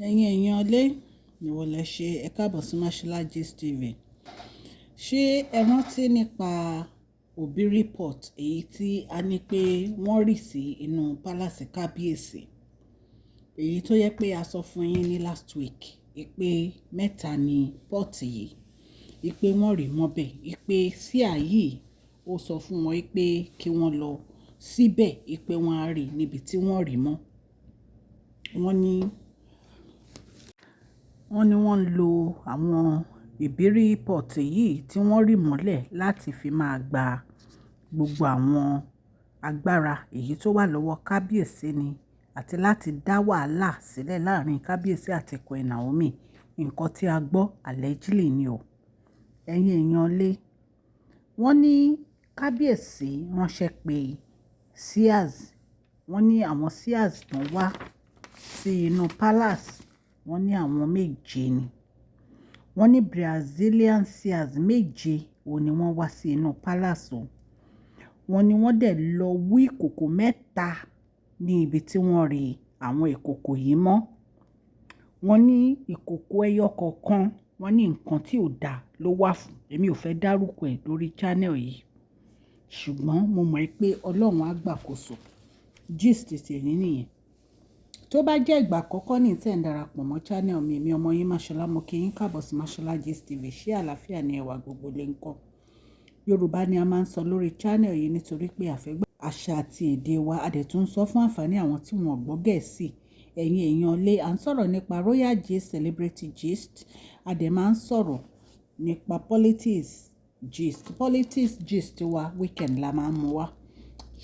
Ẹ̀yin èèyàn ilé, ìwọ lẹ ṣe. Ẹ káàbọ̀ sí Mashola Gist TV. Ṣé ẹ rántí nípa Obiri pot èyí tí a ní pé wọ́n rì sí inú palace Kábíyèsí? Èyí tó yẹ pé a sọ fún yín ní last week pé mẹ́ta ni pot yìí, wípé wọ́n rì mọ́bẹ̀, wípé seer yìí ó sọ fún wọn pé kí wọ́n lọ síbẹ̀, wípé wọ́n á rí níbi tí wọ́n rì mọ́. Wọ́n ní wọ́n ń lo àwọn ìbírí pot yìí tí wọ́n rì mọ́lẹ̀ láti fi máa gba gbogbo àwọn agbára èyí tó wà lọ́wọ́ Kábíyèsí ni àti láti dá wàhálà sílẹ̀ láàrin Kábíyèsí àti Queen Naomi. Nǹkan tí a gbọ́ allegedly ni o. Ẹ̀yin èèyàn lé, wọ́n ní Kábíyèsí ránṣẹ́ pé seers. Wọ́n ní àwọn seers tó wá sí inú palace, wọ́n ní àwọn méje ni. Wọ́n ní Brazilian seers méje òun ni wọ́n wá sí inú palace o. Wọ́n ní wọ́n dẹ̀ lọ wú ìkòkò mẹ́ta ní ibi tí wọ́n rí àwọn ìkòkò yìí mọ́. Wọ́n ní ìkòkò ẹyọ kọ̀ọ̀kan, wọ́n ní nǹkan tí ò da ló wà fún. Èmi ò fẹ́ dárúkọ ẹ̀ lórí channel yìí, ṣùgbọ́n mo mọ̀ pé Ọlọ́run á gbàkóso. Gist tèmi nìyẹn. Tó bá jẹ́ ìgbà àkọ́kọ́ ní tí ẹ̀ ń darapọ̀ mọ́ channel mi, èmi ọmọ yín Mashola, mo kí yín káàbọ̀ sí Mashola Gist TV. Ṣé àlàáfíà ni ẹwà gbogbo lè ń kọ́? Yorùbá ni a máa ń sọ lórí channel yìí nítorí pé a fẹ́ gbọ́ àṣà àti èdè wa. A dẹ̀ tún ń sọ fún àǹfààní àwọn tí wọ́n gbọ́ Gẹ̀ẹ́sì. Ẹ̀yin èèyàn lé, à ń sọ̀rọ̀ nípa royal gist, celebrity gist. A dẹ̀ máa ń sọ̀rọ̀ nípa politics gist. Politics gist wa, weekend la máa ń mú wá,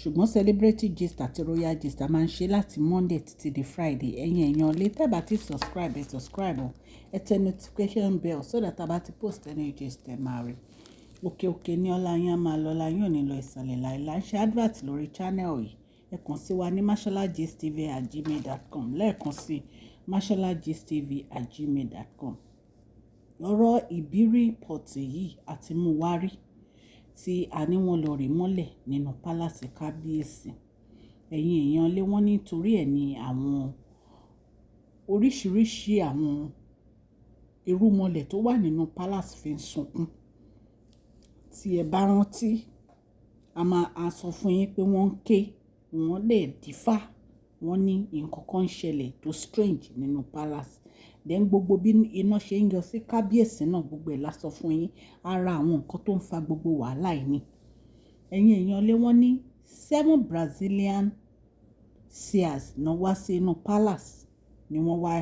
ṣùgbọ́n celebrity gist àti royal gist, a máa ń ṣe láti Monday títí di Friday. Ẹ̀yin èèyàn lé, tẹ́ bá ti subscribe, ẹ subscribe o. Ẹ tẹ notification bell so that a bá ti post any gist, ẹ máa rí. Òkè òkè ní ọlá yín á máa lọ, ọlá yín ò ní lọ ìsàlẹ̀ láìláì. Ṣe advert lórí channel yìí, ẹ kàn sí wa ní masholagistv@gmail.com. Lẹ́ẹ̀kan sí, masholagistv@gmail.com. Ọ̀rọ̀ ìbírí pot yìí àti mú wá rí tí a ní wọ́n lọ rí mọ́lẹ̀ nínú palace Kábíyèsí. Ẹ̀yin èèyàn lé, wọ́n nítorí ẹ̀ ní àwọn oríṣiríṣi àwọn irúnmọlẹ̀ tó wà nínú palace fi ń sunkún. Tí ẹ bá rántí, a máa a sọ fún yín pé wọ́n ń ké, wọ́n lè dífá, wọ́n ní nǹkan kan ń ṣẹlẹ̀ tó strange nínú palace. Then gbogbo bí iná ṣe ń yọ sí Kábíyèsí náà, gbogbo ẹ̀ la sọ fún yín. Ara àwọn nǹkan tó ń fa gbogbo wàhálà yìí ni. Ẹ̀yin èèyàn lé, wọ́n ní seven Brazilian seers náà wá sí inú palace ni wọ́n wá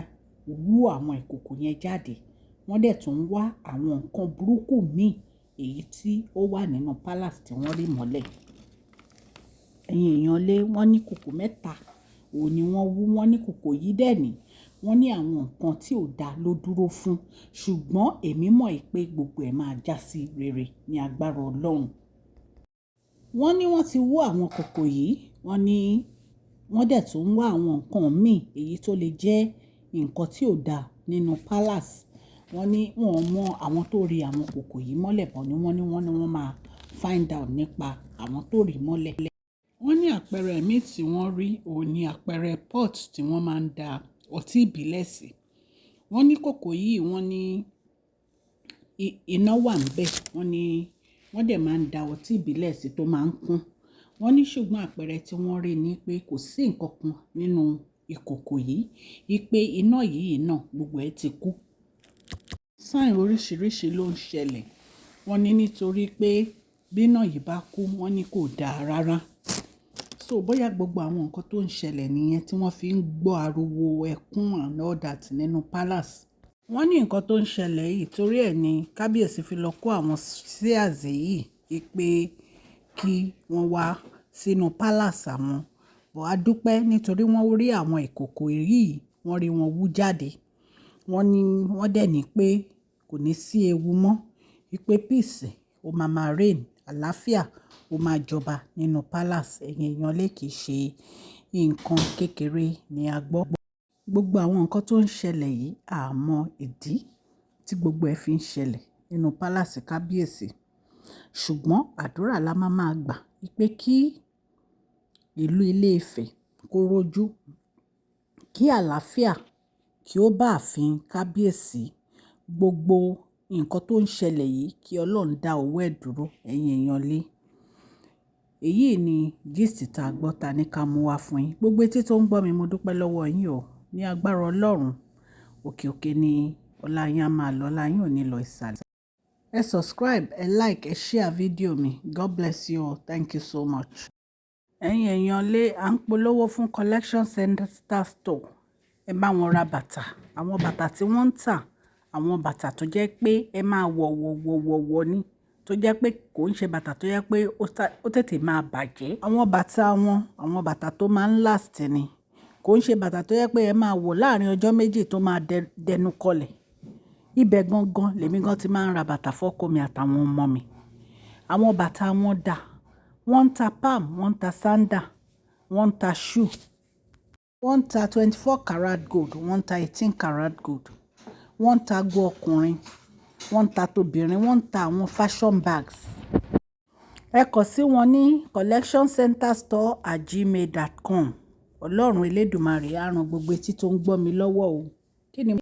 wú àwọn ìkòkò yẹn jáde. Wọ́n dẹ̀ tún wá àwọn nǹkan burúkú míì èyí tí ó wà nínú palace tí wọ́n rí mọ́lẹ̀. Ẹ̀yin èèyàn lé, wọ́n ní kòkò mẹ́ta òun ni wọ́n wú. Wọ́n ní kòkò yìí dẹ̀ ní, wọ́n ní àwọn nǹkan tí ò da ló dúró fún. Ṣùgbọ́n èmi mọ̀ pé gbogbo ẹ̀ máa jásí rere ní agbára Ọlọ́run. Wọ́n ní wọ́n ti wú àwọn kòkò yìí, wọ́n ní wọ́n dẹ̀ tún ń wá àwọn nǹkan míì èyí tó lè jẹ́ nǹkan tí ò da nínú palace. Wọ́n ní wọ́n ò mọ àwọn tó rí àwọn kòkò yìí mọ́lẹ̀ bọ̀ ni wọ́n ní wọ́n máa find out nípa àwọn tó rí mọ́lẹ̀. Wọ́n ní àpẹẹrẹ míì tí wọ́n rí òun ní àpẹẹrẹ pot tí wọ́n máa ń da ọtí ìbílẹ̀ sí. Wọ́n ní kòkò yìí, wọ́n ní iná wà níbẹ̀. Wọ́n ní wọ́n dẹ̀ máa ń da ọtí ìbílẹ̀ sí tó máa ń kún. Wọ́n ní ṣùgbọ́n àpẹẹrẹ tí wọ́n rí ni pé kò sí nǹkan kan nínú ìkòkò yìí, wípé iná yìí náà gbogbo ẹ̀ ti kú. Sign oríṣiríṣi ló ń ṣẹlẹ̀. Wọ́n ní nítorí pé bí iná yìí bá kú, wọ́n ní kò dáa rárá. So bóyá gbogbo àwọn nǹkan tó ń ṣẹlẹ̀ nìyẹn tí wọ́n fi ń gbọ́ ariwo ẹkún and all that nínú palace. Wọ́n ní nǹkan tó ń ṣẹlẹ̀ yìí, torí ẹ̀ ní Kábíyèsí fi lọ kó àwọn seers yìí wípé kí wọ́n wá sínú palace àwọn. But a dúpẹ́ nítorí wọ́n rí àwọn ìkòkò yìí, wọ́n rí wọn wú jáde. Wọ́n ní wọ́n dẹ̀ ní pé kò ní sí ewu mọ́, wípé peace ó máa ma reign, àlàáfíà ó máa jọba nínú palace. Ẹ̀yin èèyàn lè, kìí ṣe nǹkan kékeré ni a gbọ́. Gbogbo àwọn nǹkan tó ń ṣẹlẹ̀ yìí, a mọ ìdí tí gbogbo ẹ fi ń ṣẹlẹ̀ nínú palace Kábíyèsí. Ṣùgbọ́n àdúrà la máa máa gbà wípé kí ìlú Ilé Ifẹ̀ kó rojú, kí àlàáfíà kí ó bá ààfin kábíyèsí. Gbogbo nǹkan tó ń ṣẹlẹ̀ yìí, kí Ọlọ́run dá owó ẹ̀ dúró, ẹ̀yin èèyàn lé. Èyí ni gist tá a gbọ́ ta ní ká mú wá fún yín. Gbogbo etí tó ń gbọ́ mi, mo dúpẹ́ lọ́wọ́ yín o. Ní agbára Ọlọ́run, òkè òkè ni ọlá yín á máa lọ, ọlá yín ò ní lọ ìsàlẹ̀. Ẹ subscribe, ẹ like, ẹ share fídíò mi. God bless you all. Thank you so much. Ẹ̀yin èèyàn lé, à ń polówó fún Collection Center Store. Ẹ bá wọn ra bàtà, àwọn bàtà tí wọ́n ń tà, àwọn bàtà tó jẹ́ pé ẹ máa wọ̀ wọ̀ wọ̀ wọ̀ wọ̀ ni, tó jẹ́ pé kò ń ṣe bàtà tó jẹ́ pé ó tètè máa bàjẹ́. Àwọn bàtà wọn, àwọn bàtà tó máa ń last ni. Kò ń ṣe bàtà tó jẹ́ pé ẹ máa wọ̀ láàrín ọjọ́ méjì tó máa dẹnu kọlẹ̀. Ibẹ̀ gangan lèmi gan tí máa ń ra bàtà fọ́kọ mi àtàwọn ọmọ mi. Àwọn bàtà wọn dà. Wọ́n ń ta palm, wọ́n ń ta sandal, wọ́n ń ta shoe. Wọ́n ń ta 24 karat gold, wọ́n ń ta 18 karat gold. Wọ́n ń ta ago ọkùnrin, wọ́n ń ta tobìnrin, wọ́n ń ta àwọn fashion bags. Ẹ kàn sí wọn ní collectioncenterstore@gmail.com. Ọlọ́run elédùmarè á ran gbogbo etí tó ń gbọ́ mi lọ́wọ́ o. Kí ni.